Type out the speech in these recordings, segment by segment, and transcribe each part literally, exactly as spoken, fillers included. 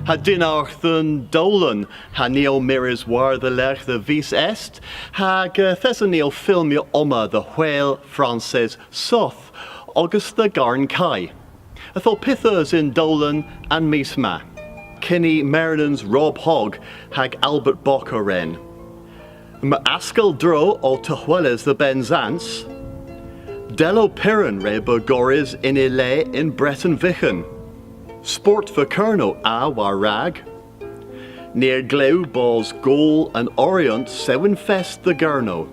Ha dynnargh dhe'n dowlen, ha ni ow mires war-dhelergh dhe vis Est, hag yth eson ni ow filmya omma dhe Hwel Frances Soth, ogas dhe Garn Kay. Ytho pyth eus y'n dowlen an mis ma? Kynni Mernans Rob Hogg hag Albert Bock a wren. Yma askell dro ow tehweles dhe Bennsans. Delow Piran re beu gorrys yn y le yn Breten Vyghan. Sport dhe Gernow a war-rag. Ni a glew bos Gool an Oriant sewen fest dhe Gernow.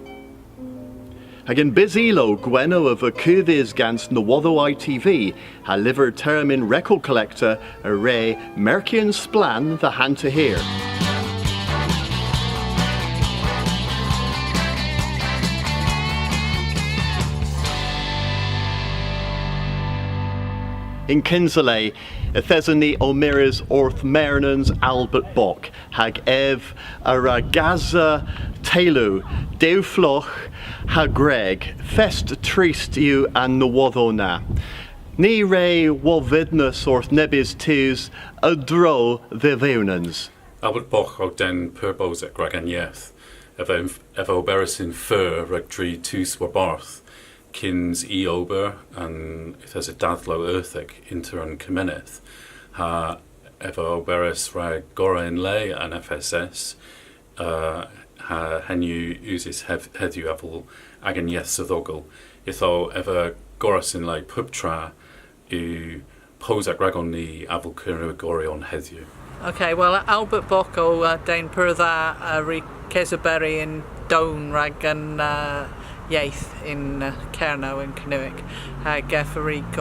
Hag yn bys ilow Gwenno a veu kudhys gans nowodhow I T V ha lyver termyn Record Collector a wre merkya splann dhe hanter hir. Yn kynsa le, yth eson ni ow mires orth Mernans Albert Bock, hag ev a wra gasa teylu, dew flogh ha gwreg. Fest trist yw an nowodhow na. Ni re wovynnas orth nebes tus a-dro dhe vewnans. Albert Bock o den pur bosek rag an yeth. Ev a, ev a oberis yn feur rag dri tus warbarth. Kyns y ober an yth esa dadhlow euthek ynter an kemeneth. Ha ev a oberis rag gorra yn le an F S S, uh, ha henn yw usys hev-, hedhyw avel agan yeth sodhogel. Ytho ev a gorras yn le puptra yw posek ragon ni avel Kernewegoryon hedhyw. Ok, wel, Albert Bock o, uh, den pur dha, uh, re kesoberi yn down rag an, uh, yeth yn, uh, Kernow yn Kernewek. Hag ev a wrug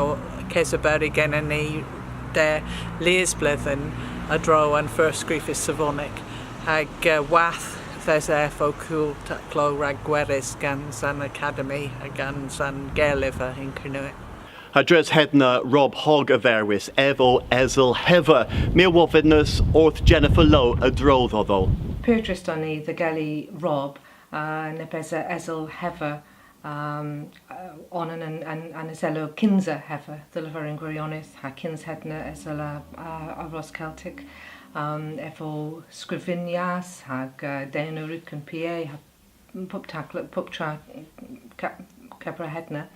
kesoberi genen ni dres lies bledhen a-dro an furv skrifys Savonek. Hag, uh, hwath yth esa ev ow kul taklow rag gweres gans an Akademi ha gans an gerlyver yn Kernewek. Ha dres henna Rob Hogg a verwis, ev o esel Hever. My a wovynnas orth Jennifer Lowe a-dro dhodho. Pur drist on ni dhe gelli Rob, uh, neb esa esel Hever, um, uh, onan an, an, an eselow kynsa Hever, dhe leverel an gwirionedh, ha kyns henna esel a, a, a Ros Keltek, um, ev o skrifennyas, hag, uh, den a wrug an P A, ha pub taklow, pub tra, ka-, kepar ha henna.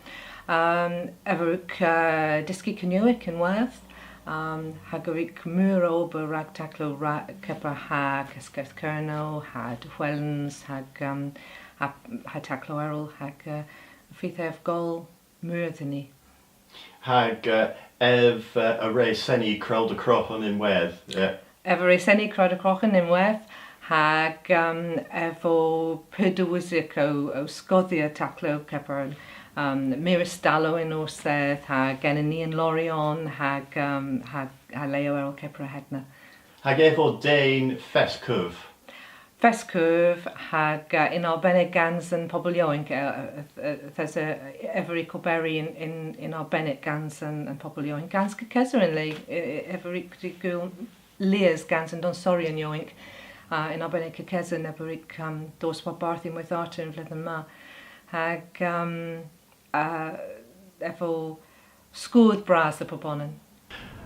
Um, ev a wrug, uh, dyski Kernewek ynwedh, um, hag a wrug meur a ober rag taklow ra-, kepar ha Keskerdh Kernow, ha Dehwelans, hag, um, ha, ha taklow erel, hag, uh, y fydh ev ow kul meur dhyn ni. Hag, eh, ev, eh, a wre seni Krowd a Grogen ynwedh, eh. Ev a wre seni Krowd a Grogen ynwedh, hag, um, ev o pur diwysyk ow, ow skoodhya taklow kepar, um, mires dalleth yn Orsedh, ha genen ni yn Lorient, hag, um, ha, ha leow erel kepar ha henna. Hag ev o den fest kuv. Fest kuv, hag, uh, yn arbennik gans an pobel yowynk, uh, uh, uh, yth esa, uh, ev a wrug oberi yn, yn, yn arbennik gans an, an pobel yowynk, gans Kyrkesa yn le, uh, uh, ev a wrug gul lies gans an donsoryon yowynk, uh, yn arbennik Kyrkesa, neb a wrug, um, dos warbarth unweyth arta y'n vledhen ma. Hag, um, uh, ev o skoodh bras dhe bubonan.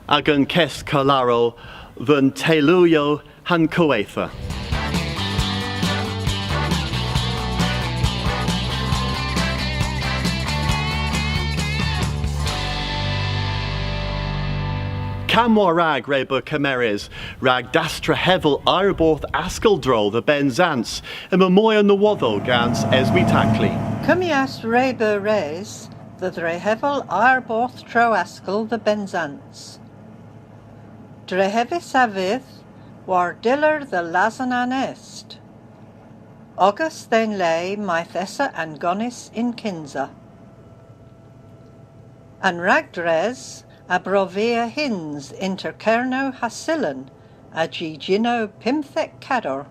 Agan keskalarow dhe'n teyluyow ha'n kowetha. Kamm war-rag re beu kemerys rag dastrehevel ayrborth askell dro dhe Bennsans. Yma moy a nowodhow gans Eswy Tackley. Kummyas re beu res dhe drehevel ayrborth tro-askell dhe Bennsans. Drehevys a vydh war dyller dhe Lasan an Est. Ogas dhe'n le mayth esa an gonis yn kynsa. An ragdres a brovia hyns ynter Kernow ha Syllan a-ji jynnow pymthek kador,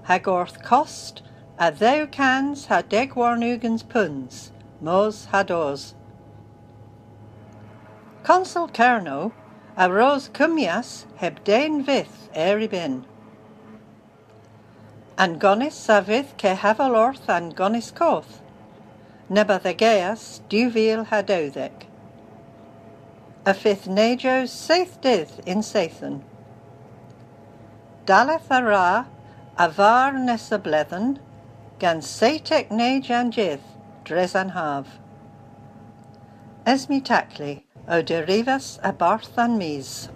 hag orth kost a dhew kans ha deg warn ugens peuns, mos ha dos. Konsel Kernow a ros kummyas heb den vyth er y bynn. An gonis a vydh kehaval orth an gonis koth, neb a dhegeas dew vil ha dewdhek. Y fydh neyjow seyth dydh yn seythen, Dalleth a wra a-varr nessa bledhen gans seytek neyj an jydh dres an hav. Esme Tackley ow derivas a-barth An Mis.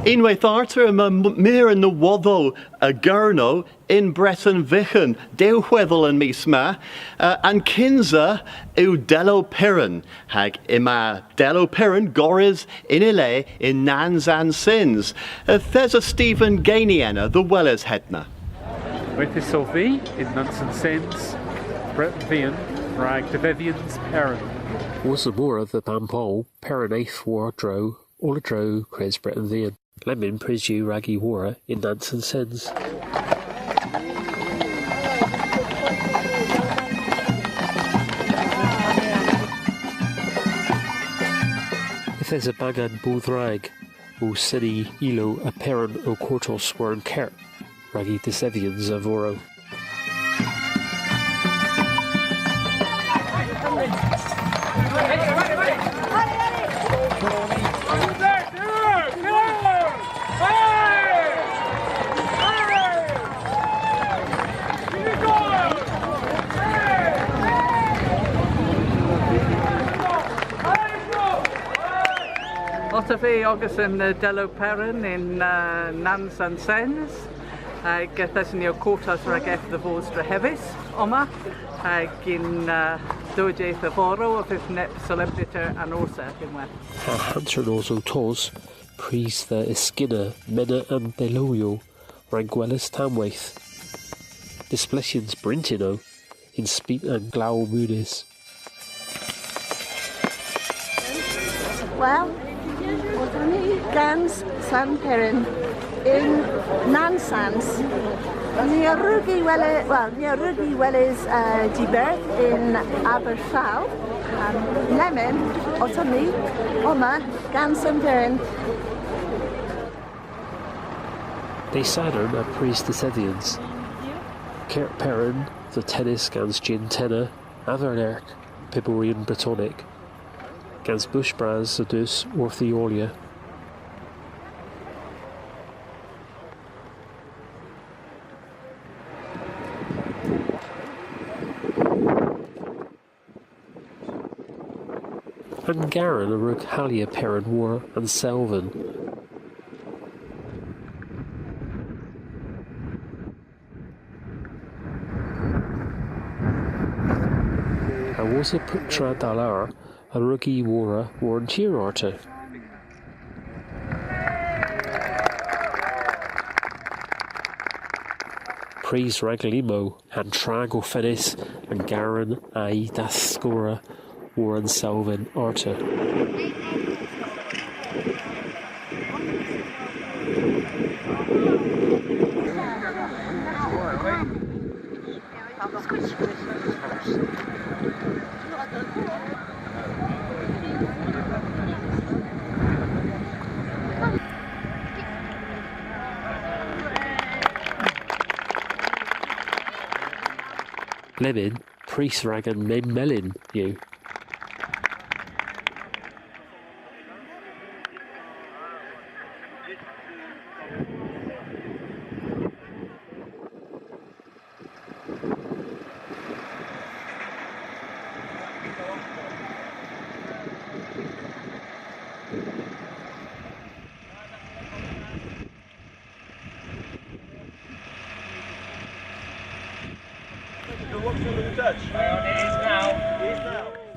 Unnweyth arta yma m-, meur a nowodhow a Gernow yn Breten Vyghan, dew hwedhel an mis ma, eh, an kynsa yw Delow Peran, hag yma Delow Peran gorrys yn y le yn Nans an Sens. Yth esa Stephen Gainey ena dhe weles henna. Yth esov vy yn Nans an Sens, Breten Vian, rag devedhyans Peran. Wosa mora dhe Bampool, Peran eth war-dro, oll a-dro kres Breten Vian. Lemmyn prys yw rag y worra yn Nans an Sens. Yth esa bagan Bodhwrag ow seni ilow a Peran ow kortos war an kert rag y desedhyans a-vorow. Otta vy ogas yn, eh, Delow Peran yn, eh, Nans an Sens. Hag yth eson ni ow kortos rag ev dhe vos drehevys omma, hag yn, eh, dohajydh a-vorow y fydh neb solempnita an Orsedh ynwedh. Ha hanternos ow tos, prys dhe yskynna mena an delowyow rag gweles tammweyth. Displetyans bryntin o, yn spit an glaw munys. Wel, otta ni gans Sen Peran yn Nans an Sens. Ni a wrug y wele-, wel, ni a wrug y weles, eh, diberth yn Aberfal. Um, lemmyn, otta ni omma gans Sen Peran. Dy' Sadorn yw prys desedhyans. Kert Peran dhe tennis gans jynn-tenna, a-dherlergh piboryon Bretonek, gans bush bras a dus orth y holya. An garan a wrug halya Peran war an selven. Ha wosa puptra da lowr a wrug y worra war an tir arta. Prys rag limow, ha'n dra gorfennys an garan a'y daskorra war an selven arta. Lemmyn, prys rag an men melyn yw.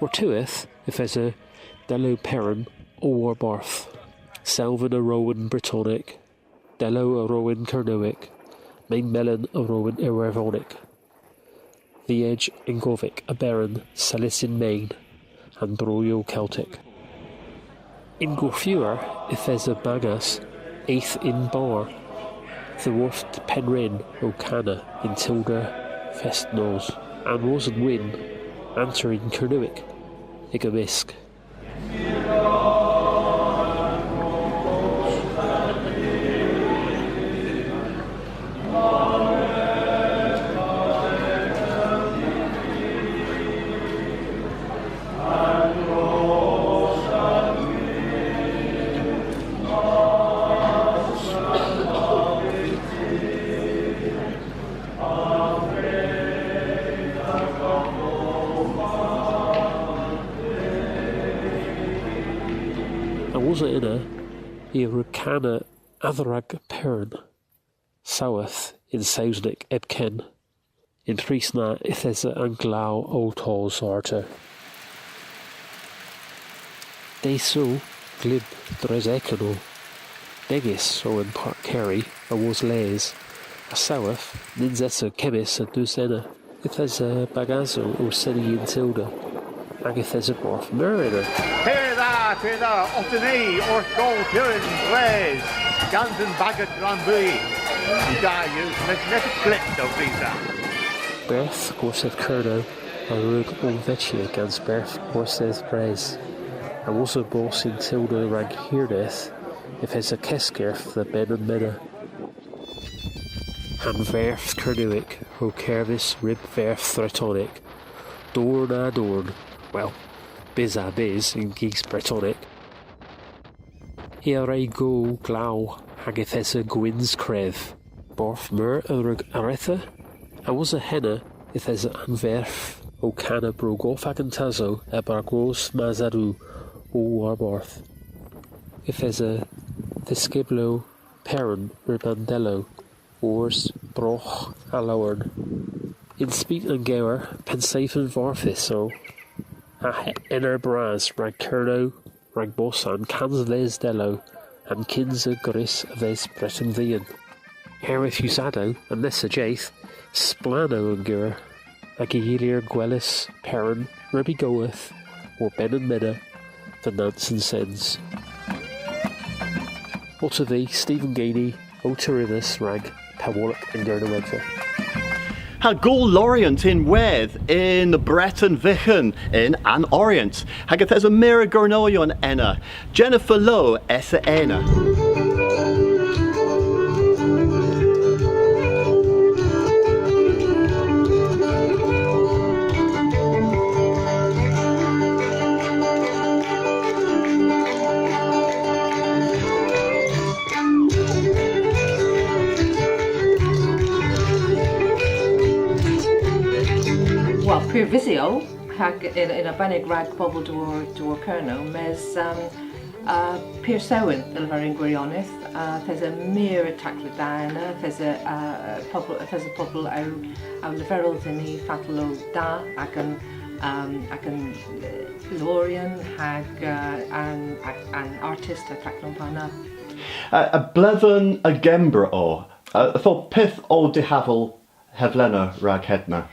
Wor'tiwedh, yth esa Delow Peran oll warbarth. Selven a rowen Bretonek, Delow a rowen Kernewek, Men Melyn a rowen Iwerdhonek. Viaj yn govek a Beran, selys yn men, ha'n broyow Keltek. Yn gorthugher yth esa bagas eth yn barr dhyworth Penrynn ow kana yn tylda fest nos. An Rosen Wynn, hanter yn Kernewek, y'ga mysk. Wosa ena, i a wrug kana a-dherag Peran, soweth yn Sowsnek hepken. Y'n prys na yth esa an glaw ow tos arta. Dy' Sul, glyb dres eghen o. Degys o an park kerri awos les, ha soweth nyns esa kemmys a dus ena. Yth esa bagasow ow seni yn tylda, hag yth esa borth meur ena. Pur dha, pur dha, otta ni, orth gool Peran dres, gans an bagas Granby. Da yw, mes neb a glyb dell visa. Berdh Gorsedh Kernow a wrug omvetya gans berdh Gorsedh Bres. Awos bos yn tylda rag hirneth, yth esa keskerdh dhe benn an menydh. Ha'n verdh Kernewek o kerdhes ryb verdh Vretonek, dorn ha dorn, wel, bys ha bys yn gis Bretonek. Hi a wre gul glaw hag yth esa gwyns krev. Borth meur a wrug aretha. Awos henna yth esa an verdh ow kana Bro Goth agan Tasow heb argos Mas Adour oll warbarth. Yth esa deskyblow Peran ryb an delow, ors, brogh ha lowarn. Yn spit an gewer, pennseythen varthys o, ha he-, henna bras rag Kernow, rag bos an kansves delow, an kynsa gwrys a-ves Breten Vian. Herwydh usadow, an nessa jydh, splann o an gewer, hag y hyllir gweles Peran ryb y goweth war benn an menydh dhe Nans an Sens. Otta vy, Stephen Gainey, ow terivas rag Pellwolok an Gernewegva. Ha gool Lorient ynwedh yn Breten Vyghan yn an Orient, hag yth esa meur a Gernowyon ena. Jennifer Lowe esa ena. Wel, pur vysi o, hag yn, yn arbennik rag pobel dhyworth, dhyworth Kernow, mes, um, uh, pur sewen, dhe leverel an gwirionedh, uh, yth esa meur a daklow da ena, yth esa, uh, pobel, yth esa pobel ow, ow leverel dhyn ni fatel o da, hag an, um, hag an, uh, lowryon, hag, uh, an, hag an artist ha taklow a'n par na. Uh, a bledhen a Gembra o, uh, ytho pyth o dihaval hevlena rag hedna?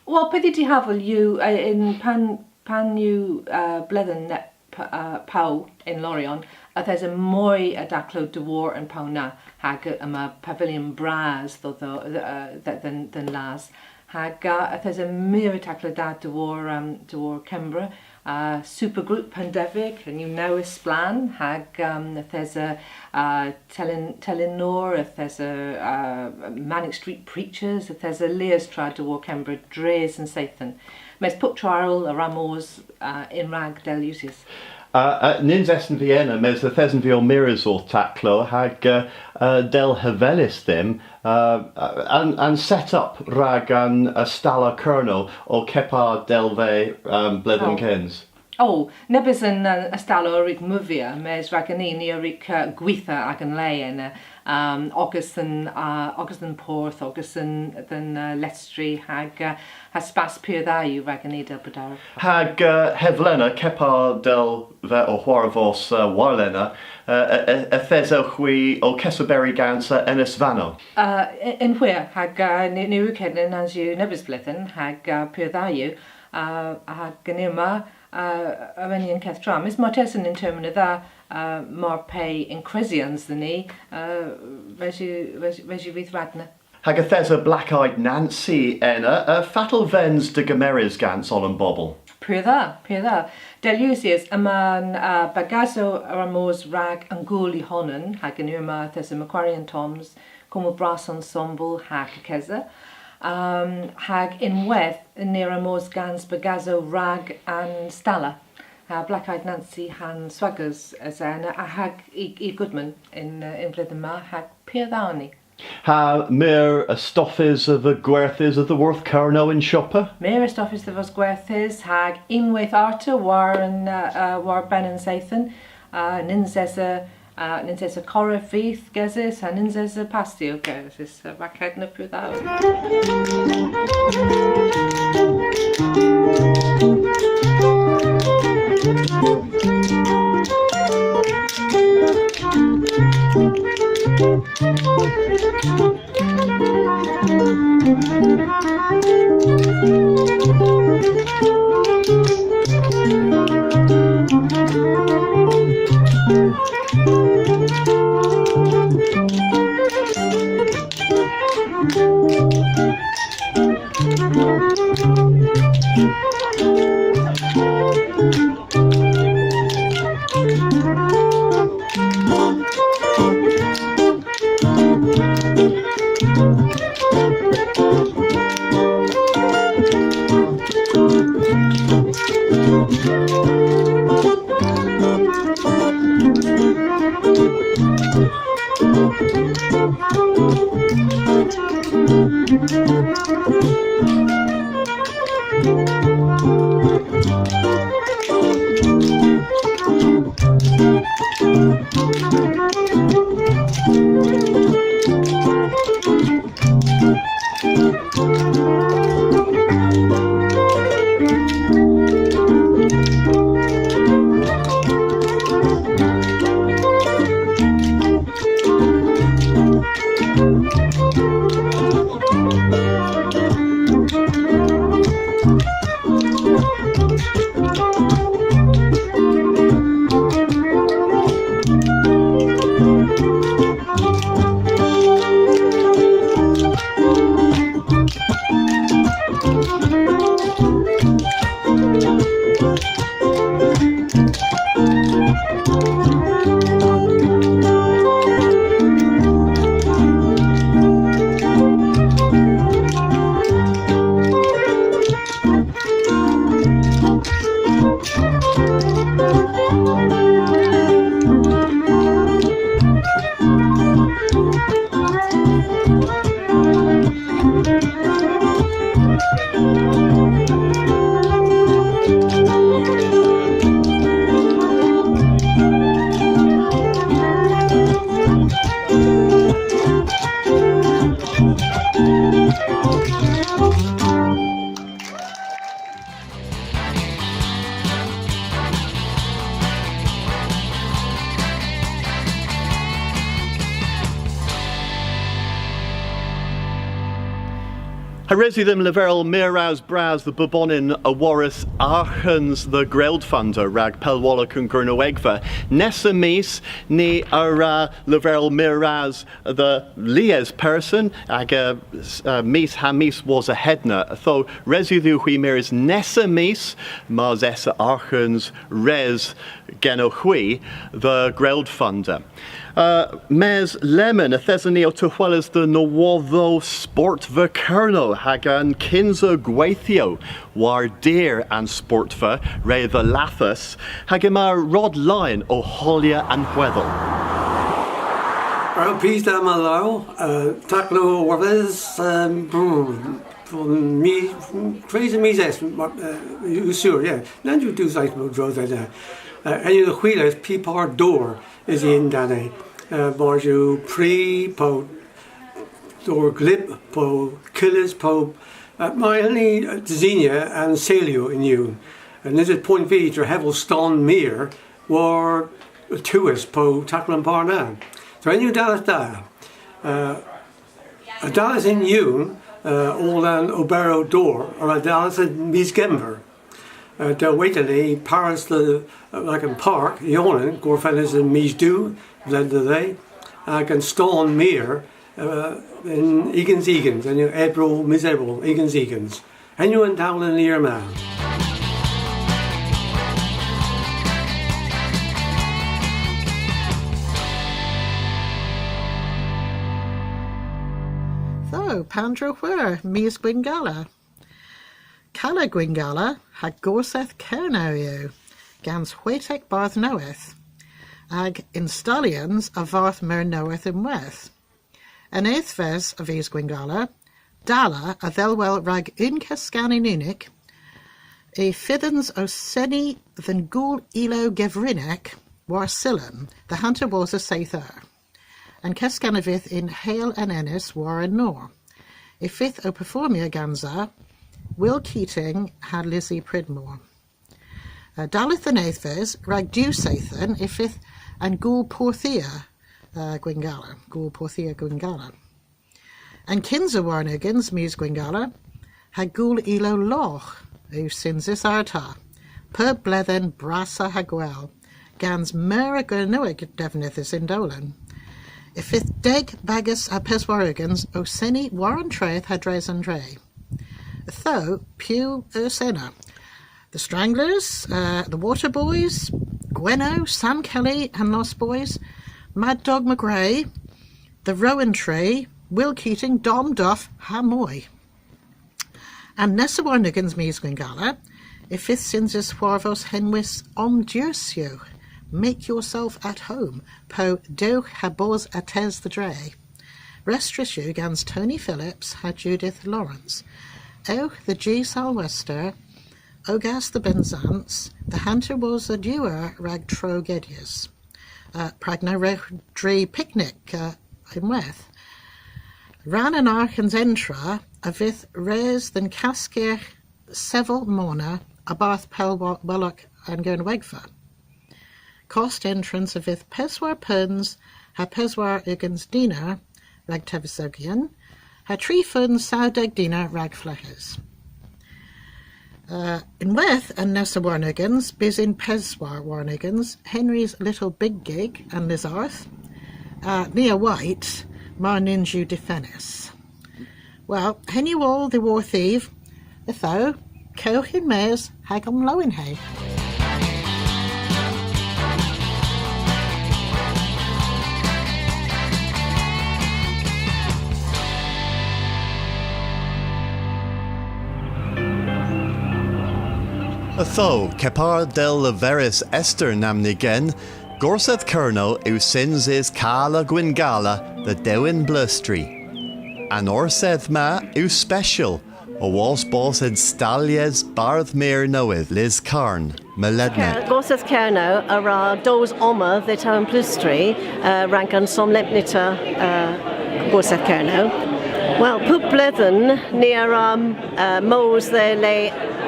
Wel, pyth yw dihaval yw, uh, yn pan, pan yw, uh, bledhen neb p-, uh, pow yn Lorient, yth esa moy a daklow dhyworth an pow na, hag yma pavilyon bras dhodho, uh, dhe-, dhe'n, dhe'n las. Hag, uh, yth esa meur a daklow da dhyworth, um, dhyworth Kembra, uh, Supergroup Pendevig, an yw nowydh splann, hag, um, yth esa, uh, Telyn-, Telynor, yth esa, uh, Manic Street Preachers, yth esa lies tra dhyworth Kembra dres an seythen. Mes puptra arall a wra mos, uh, yn-rag dell usys. Uh, uh, nyns esen vy ena, mes yth esen vy ow mires orth taklow, hag, uh, uh, dell hevelis dhymm, uh, uh, an, an set-up rag an, uh, stalla Kernow o kepar dell veu, um, bledhen kyns. O, nebes an, uh, stalla a wrug movya, mes ragon ni, ni a wrug, uh, gwitha agan le ena, um, ogas dhe'n, uh, ogas dhe'n porth, ogas dhe'n, dhe'n, uh, lestri, hag, uh, ha spas pur dha yw ragon ni dell brederav. Hag, uh, hevlena, kepar dell veu ow hwarvos, uh, warlena, uh, y-, y-, yth esewgh hwi ow kesoberi gans, uh, Enys Vanow. Uh, y-, yn hwir, hag, uh, ni, ni a wrug hedna nans yw nebes bledhen, hag, uh, pur dha yw, uh, hag yn yma, uh, a ren ni an keth tra. Mes martesen yn termyn a dha, uh, mar pe ynkressyans dhyn ni, uh, res yw, res, res yw vydh radna. Hag yth esa Black Eyed Nancy ena, uh, fatel vens degemerys gans oll an bobel? Pur dha, pur dha. Dell usys, yma'n, uh, bagasow a wra mos rag an gool y honan, hag yn yma yth esa Macquarie and Tom's, Cornwall Brass Ensemble, hag y kessa. Um, hag ynwedh, ni a wra mos gans bagasow rag an stalla. Ha Black Eyed Nancy ha'n Swaggers esa ena, a hag Y, Y Goodman yn, uh, yn vledhen ma, hag pur dha arni. Ha meur a stoffys a veu gwerthys a-dhyworth Kernow yn shoppa? Meur a stoffys a veu gwerthys, hag unnweyth arta war an, uh, uh, war benn an seythen, Ha nyns esa, ha nyns esa korev vyth gesys, ha nyns esa pasti gesys, ha rag hedna pur dha. Ha res yw dhymm leverel meur ras bras dhe bubonan a worras arghans dhe Growdfunder rag Pellwolok an Gernewegva. Nessa mis, ni a wra leverel meur ras dhe lies person, hag, uh, s-, uh, mis ha mis wosa hedna. Ytho, res yw dhywgh hwi mires nessa mis, mars esa arghans res genowgh hwi dhe Growdfunder. Uh, mes lemmyn, yth eson ni ow tehweles dhe nowodhow sportva Kernow, hag an kynsa gweythyow war dir an sportva re dhallathas, hag yma Rod Lyon ow holya an hwedhel. Wel, pes da, Malow, uh, taklow a-warthes, um, brr, brr, mi, tres a mis es, ma, uh, yw sur, yeah. Nans yw dew seyth a-dro dhedha. Uh, henn yw dhe hwilas py par dor usi yn-dann. Uh, mars yw pri po dor glyb po kyllys po, uh, may hylli, uh, desinya an selyow yn ewn. Uh, nyns eus poynt vy drehevel ston meur war tewes po taklow a'n par na. So henn yw dalleth da. Uh, ha dalleth yn ewn, uh, oll an oberow dor a wra dalleth yn mis Genver. Uh, dell wayteni, parys dhe, uh, rag an park, y honan, gorfennys yn mis Du, bledhen dhe, hag an ston meur, uh, yn ugens ugens, yn Ebrel, mis Ebrel, ugens ugens. Henn yw an dowlen lir ma. Ytho, pandr'a hwer, mis Gwynngala. Kala Gwynngala ha Gorsedh Kernow yw, gans hwetek bardh nowydh, hag ynstalyans a Vardh Meur nowydh ynwedh. An ethves a vis Gwynngala, Dalla a dhelwel rag unn keskan yn unnik, y fydhons ow seni dhe'n gool ilow gevrinek, war Syllan, dhe hanter wosa seyth eur. An keskan a vydh yn Hel an Enys war an nor. Y fydh ow performya gansa Will Keating ha Lizzie Pridmore. Uh, dalleth an ethves, rag diw seythen, y fydh an Gool Porthia, uh, Gwynngala. Gool Porthia Gwynngala. An kynsa warn ugens mis Gwynngala, ha Gool Ilow Logh yw synsys arta. Pub bledhen brassa ha gwell, gans meur a Gernewek devnydhys y'n dowlen. Y fydh deg bagas ha peswar ugens ow seni war an treth ha dres an dre. Ytho, piw eus ena? The Stranglers, uh, the Waterboys, Gwenno, Sam Kelly and Lost Boys, Mad Dog McRae, the Rowan Tree, Will Keating, Dom Duff, ha moy. An nessa warn ugens mis Gwynngala, y fydh synsys hwarvos henwys Omjersewgh, Make Yourself at Home, po Dewgh ha Bos Attes dhe Dre. Restrys yw gans Tony Phillips ha Judith Lawrence. Ewgh dhe Ji Salwester, ogas dhe Bennsans, dhe hanter wosa diw eur rag tro gedys. Uh, prag na wrewgh dri picnic, uh, ynwedh. Rann an arghans entra a vydh res dhe'n kaskyrgh sevel mona a-barth Pellwolok an Gernewegva. Kost entrans a vydh peswar peuns ha peswar ugens diner rag tevesigyon, ha tri feuns sowdhek diner rag fleghes. Uh, ynwedh an nessa warn ugens, bys yn peswar warn ugens, Henry's Little Big Gig yn Lysardh, uh, ni a wayt, mar nyns yw difennys. Wel, henn yw oll dhiworthiv, ytho, kewgh yn-mes hag omlowenhe. Ytho, kepar dell leveris Esther namnygen, Gorsedh Kernow yw synsys Kala Gwynngala dhe Dewynn Pleustri. An Orsedh ma yw spesyal, awos bos yn stalyes Bardh Meur nowydh Liz Carne, Melennek. Gorsedh Kernow a wra dos omma dhe Dewynn Pleustri, uh, rag an solempnita, uh, Gorsedh Kernow. Wel, pub bledhen ni a wra, uh, mos dhe le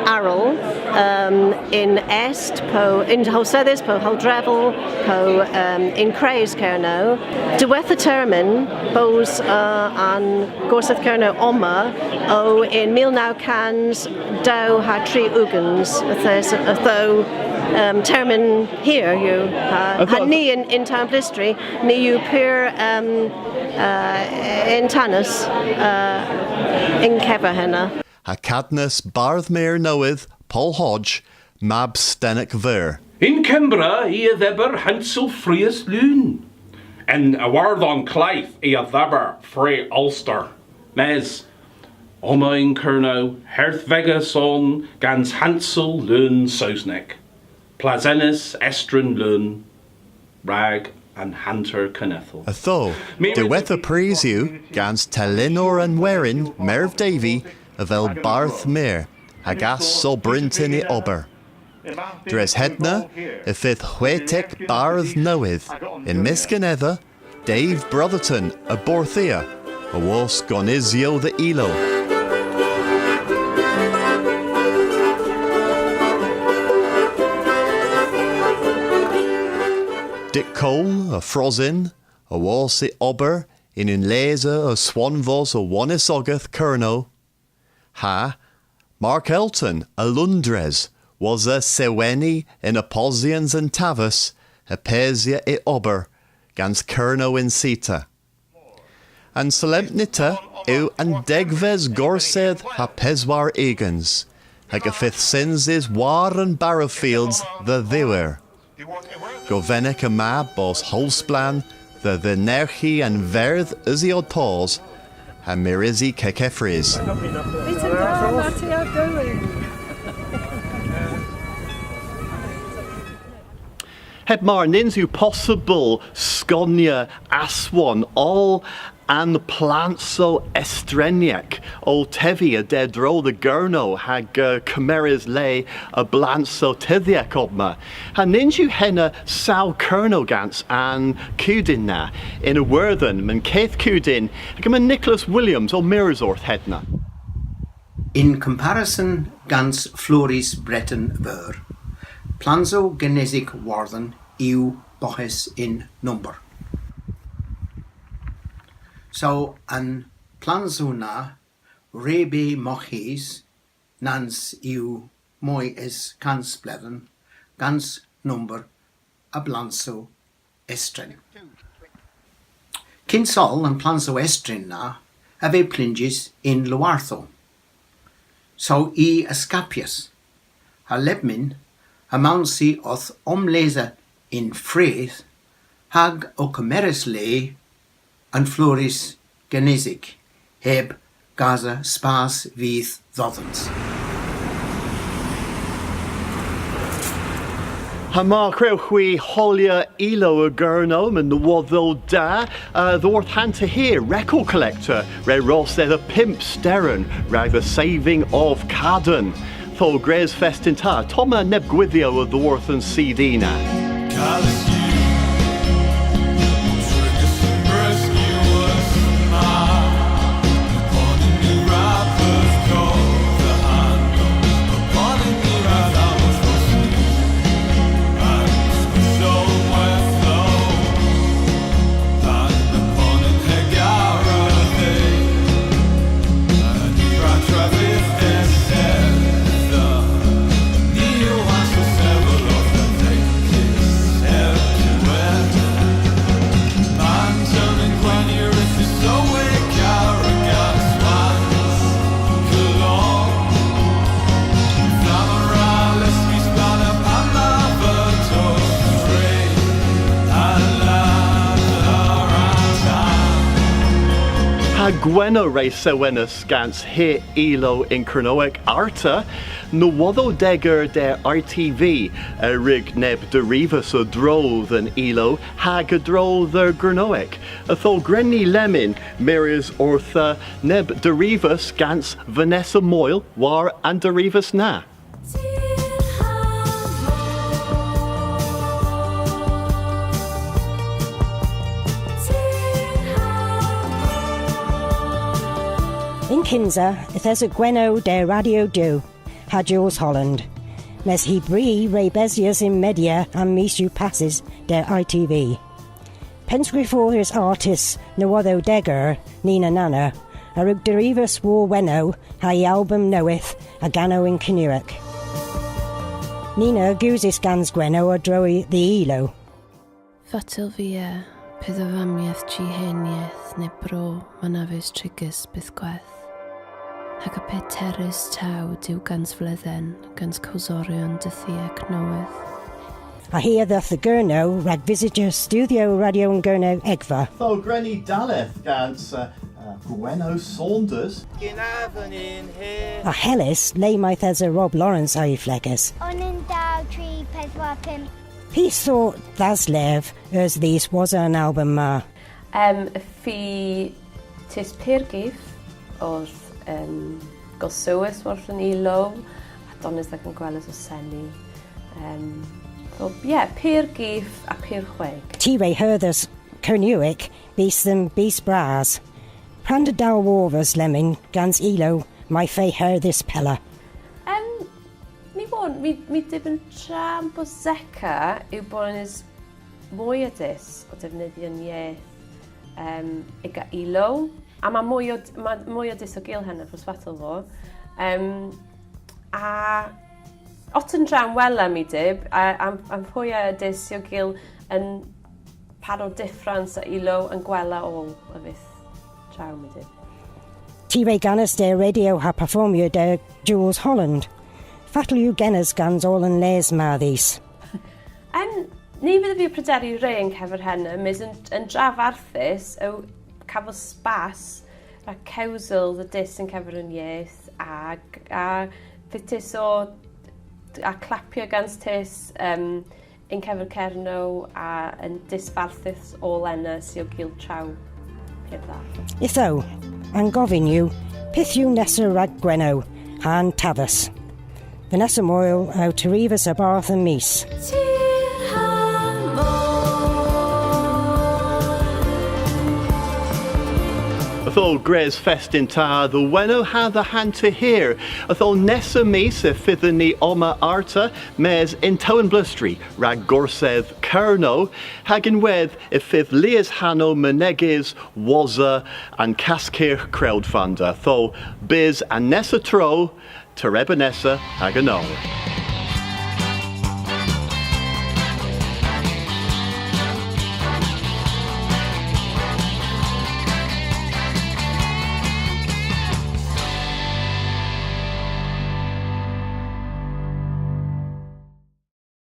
arall, um, yn est, po yn howlsedhes, po howldrehevel, po, um, yn kres Kernow. Diwettha termyn bos, uh, an Gorsedh Kernow omma o yn mil naw kans dew ha tri ugens, yth es, ytho, um, termyn hir yw, ha, ha ni yn, yn Dewynn Pleustri, ni yw pur, um, uh, yntanys, uh, yn kever henna. Ha kadnas Bardh Meur nowydh, Pol Hodge, mab Stenek Veur. Yn Kembra i a dheber hansel frias leun. Yn Iwerdhon Kledh i a dheber fri Ulster. Mes, omma yn Kernow, herdhvegas on gans hansel leun Sowsnek. Plasenys estren leun rag an hanter kenedhel. Ytho, diwettha prys yw gans telynor an werin, Merv Davey, avel Bardh Meur, hag ass o bryntin y ober. Dres hedna, y fydh hwetek bardh nowydh, yn mysk anedha, Dave Brotherton a Borthia, awos gonisyow dhe ilow. Dick Cole a Frosin, awos y ober yn unn lesa aswonvos a wonisogeth Kernow. Ha Mark Elton a Loundres, wosa seweni yn apposyans an taves, ha pesya y ober gans Kernow yn sita. An solempnita yw an degves gorsedh ha peswar ugens, hag y fydh synsys war an Barrowfields dhe dhiwedh. Govenek yma bos howlsplann dhe dhynerghi an verdh usi ow tos ha mires kekeffrys. Heb mar, nyns yw possybyl skonya aswon oll an plansow estrenyek ow tevi a-dro dhe Gernow hag, uh, kemeres le a blansow teythyek omma. Ha nyns yw henna saw Kernow gans an kudyn na. Yn Iwerdhon, yma'n keth kudyn, hag yma Nicholas Williams ow mires orth henna. Yn komparison gans flourys Breten Veur, plansow genesik Iwerdhon yw boghes yn nomber. Saw an plansow na re beu moghhes nans yw moy es kans bledhen gans nomber a blansow estren. Kyns oll an plansow estren na a veu plynjys yn lowarthow. Saw i a skapyas, ha lebmyn a mawnsi owth omlesa yn freth hag ow kemeres le an flourys genesik heb gasa spas vyth dhodhans. Ha mar kwrewgh hwi holya ilow a Gernow, yma nowodhow da, uh, dhyworth hanter hir, Record Collector re ros dhedha pymp steren rag the saving of Caden. Ytho gwrys fest yn ta, ottomma neb gwydhyow a-dhyworth an C D na. Ha Gwenno re sewenas gans hir ilow yn Kernowek arta, nowodhow deger der I T V a wrug neb derivas a-dro dhe'n ilow hag a-dro dhe Gernowek. Ytho gwren ni lemmyn mires orth, uh, neb derivas gans Vanessa Moyle war an derivas na. Yn kynsa, yth esa Gwenno der Radio Dew ha Jools Holland. Mes hy bri re besyas yn media an mis yw passys der I T V. Pennskriforys artys nowodhow deger, Nina Nanner, a wrug derivas war Gwenno ha'y album nowydh a ganow yn Kernewek. Nina a gusas gans Gwenno a-dro dhe ilow. Fatel via, pe a vammyeth jy henieth neb bro, ma na veu trigys bythkweth. Hag a pe terrys taw diw gans vledhen, gans kowsoryon dydhek nowydh. Ha hi a dheuth dhe Gernow rag vysytya Studhyo Radyo an Gernow Egva. Ytho gwren ni dalleth gans, uh, uh, Gwenno Saunders. A Hellys, le mayth esa Rob Lawrence ha'y fleghes. Onan, dew, tri, peswar, pymp. Py sort dhaslev eus dhis wosa an album ma? Em, fy test pur gif, ow, em, gosowys orth an ilow, ha dones dh'agan gweles ow seni. Em, so, ie, pur gif ha pur hweg. Ty re herdhas Kernewek bys dhe'n bys bras. Pranda dalwovys lemmyn gans ilow may feu herdhys pella. Em, my wonn, my, my dybyn tra'n boseka yw bones moy a dus ow devnydhya an yeth, em, y'ga ilow. Ha ma moy a, ma moy a dus ow kul henna, forzh fatel vo. Em, ha otta an dra wella my dyb, a, a, an poya a dus yw kul an pador dyffrans a ilow an gwella oll a vydh traow, my dyb. Ty re ganas der radyo ha performya der Jools Holland. Fatel yw genes gans oll an les ma dhis? Em, ny vydhav vy prederi re yn kever henna, mes an, an dra varthus yw kavos spas rag kewsel dhe dus yn kever an yeth, ha, ha fitys o, ha klappya gans dus, em, yn kever Kernow a yn disvarthys oll ena sy ow kul traow pur dha. Ytho, an govyn yw, pyth yw nessa rag Gwenno ha'n taves? Vanessa Moyle ow terivas a-barth An Mis. Ytho gwrys fest yn ta dhe Wenno ha dhe Hanterhir. Ytho nessa mis y fydhyn ni omma arta, mes yn Tewynblustri, rag Gorsedh Kernow, hag ynwedh y fydh lies hanow menegys wosa an kaskyrgh crowdfunder. Ytho bys an nessa tro, terebo nessa hag yn oll.